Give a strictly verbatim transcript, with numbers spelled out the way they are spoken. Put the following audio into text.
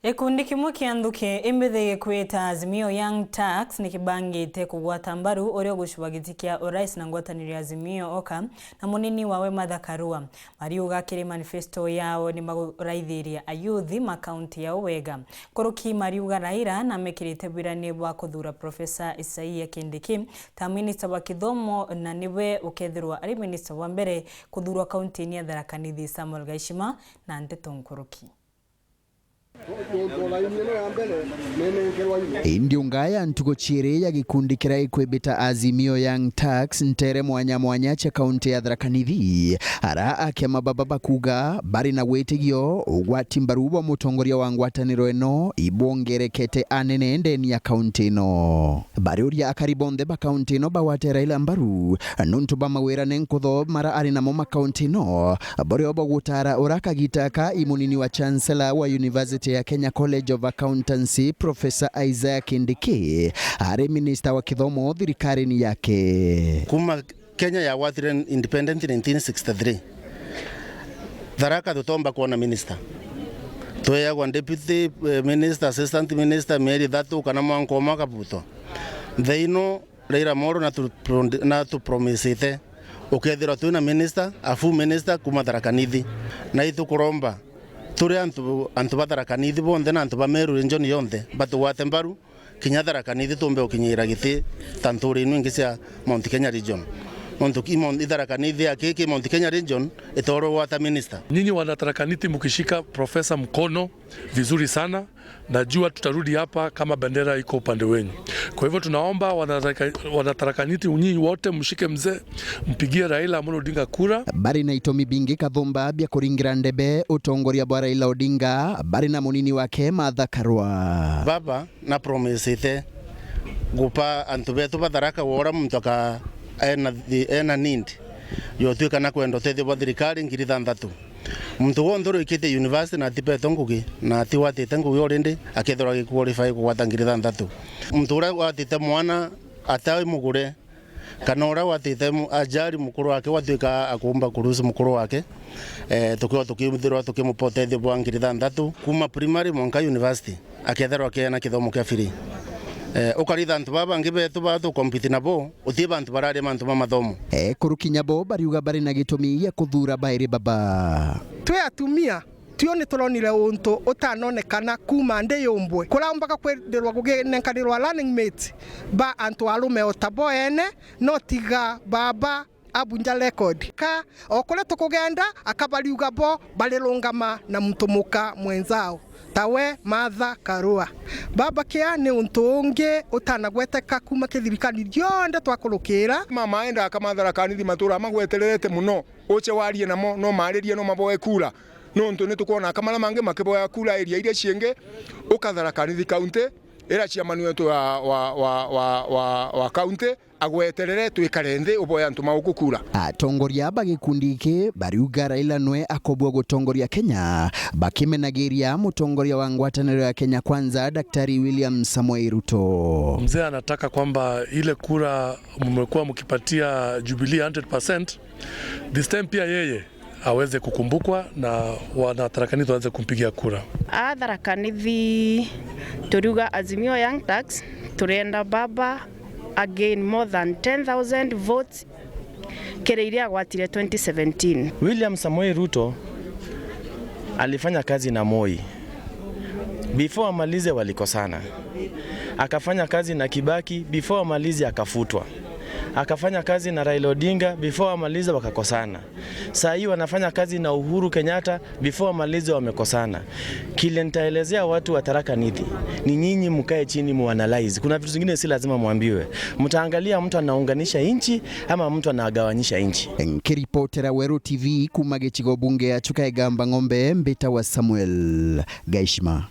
Gikundi kimwe kia nthuki imbithi gikwita Azimio Young Turks nikibangite kugwata mbaru uria ugucua giti kia urais na ngwataniro ya Azimio oka na munini wawe Martha Karua. Mariuga kiri manifesto yao ni maguraithiria ayuthi ma kaunti yao wega. Nkuruki mariuga Raila namekirite wirani bwa kuthura Profesa Isaia Kindiki ta minista wa kithomo na niwe ukethirwa ari minista wa mbere kuthurwa kaunti-ini ya Tharaka Nithi. Samuel Gaishima na nteto nkuruki. Indi unga ya ntuku ciiri ya gikundi kiria gikwibita Azimio Young Turks ntere mwanya mwanya cia kaunti ya Tharaka Nithi, ara akiama baba bakuga bari na witigio ugwati mbaru bwa mutongoria wa ngwataniro ino ibwongerekete anene ndeni ya kaunti ino. Bariuria akari bonthe ba kaunti ino bagwate Raila mbaru nuntu bwa mawirane nkutho mara ari namo ma kaunti ino, burio bugutara ura kagita ka i munini wa Chancellor wa University ya Kenya College of Accountancy, Professor Isaiah Kindiki, ari minister wa kithomo thirikarini yake. Kuma Kenya yagwatire independent nineteen sixty-three, Tharaka tutomba kwona minister. Tweagwa deputy, eh, minister, assistant minister, mieri ithatu kana mwanka umwe akabutwa. Nthe ino Raila Amolo na tu-, natupromisite ukethirwa twina minister, a full minister kuma Tharaka Nithi. Na itukuromba turi antu, antu ba Tharaka Nithi bonthe na antu ba Meru region yonthe batugwate mbaru, kinya Tharaka Nithi tumbe ukinyira giti ta nturi inu ingi cia Mount Kenya region. Nontu ki Mount, i Tharaka Nithi aki ki Mount Kenya region itorwe gwata minister. Nyinyi wana Tharaka Nithi mkishika Professor mkono vizuri sana, najua tutarudi hapa kama bendera iko upande wenyu. Kwa hivyo tunaomba wana Tharaka, wana Tharaka Nithi nyinyi wote mshike mzee, mpigie Raila Amolo Odinga kura. Bari na itumi bingi kathumba bia kuringira ndebe utongoria bwa Raila Odinga, bari na munini wake Martha Karua. Baba na promisite gupa antu betu ba Tharaka wora muntu aka ena thi-, ena need yotwika na kwenda utethio bwa thirikari ngiri thanthatu. Muntu wonthe urikitie university na atipetwe ngugi na atiwatite ngugi already, akethirwa agiqualify kugwata ngiri thanthatu. Muntu uria watite mwana atai mugure, kana uria watite mu-, ajali mukuru wake, watwika akumba kurusi mukuru wake, eh, tukiwa tukithirwa tukimupa utethio bwa ngiri thanthatu kuma primary mwanka university. Akethirwa akiena kithomo kia free. Eh, ukaritha antu baba bangi betu baa tukompiti nabo, uti bantu bararia mantu ma mathomo. Ekuru kinya bo bariuga bari na gitumi gia kuthura bairi baba. Twi atumia, tio ni turonire untu utanonekana kuma ndi yumbwe. Kuraumbaga kwithirwa guginenkanirwa running mate ba antu arume o ta bo ene, no tiga baba abunja record. Ka o kuria tukugenda, akabariuga bo barirungama na muntu muka mwenzao, tawe Martha Karua. Baba kia ni untu ungi utanagweteka kuma kithirikani gionthe twakurukira. Mama enda akamatharakanithi matura magwetererete muno, uche warie namo, no maririe, no maboe kura. Nontu ni tukwona akamara mangi makiboya kura area iria ciingi, ukatharakanithi county, ira chairman wetu wa, wa, wa, wa, wa, wa county, agweterere twikare nthi uboe antu ma gukukura. Atongoria ba gikundi giki bariuga Raila nwe akobua gutongoria Kenya, bakimenagiria mutongoria wa ngwataniro ya Kenya Kwanza, Daktari William Samoei Ruto. Mzee anataka kwamba ile kura mmekuwa mkipatia Jubilee hundred percent, this time pia yeye aweze kukumbukwa na wana Tharaka Nithi waweze kumpigia kura. A Tharaka Nithi turiuga Azimio Young Turks, turenda baba again more than ten thousand votes kiri iria agwatire twenty seventeen. William Samoei Ruto alifanya kazi na Moi. Before amalize walikosana. Akafanya kazi na Kibaki, before amalize akafutwa. Akafanya kazi na Raila Odinga, before amalize wakakosana. Saa hii wanafanya kazi na Uhuru Kenyatta, before amalize wamekosana. Kile nitaelezea watu wa Tharaka Nithi, ni nyinyi mkae chini muanalyze. Kuna vitu zingine si lazima mwambiwe. Mtaangalia mtu anaunganisha inchi ama mtu anagawanyisha inchi. Nkiripotera Weru T V kuma gicigo bunge ya Chuka Igamba Ng'ombe, mbita wa Samuel Gaishima.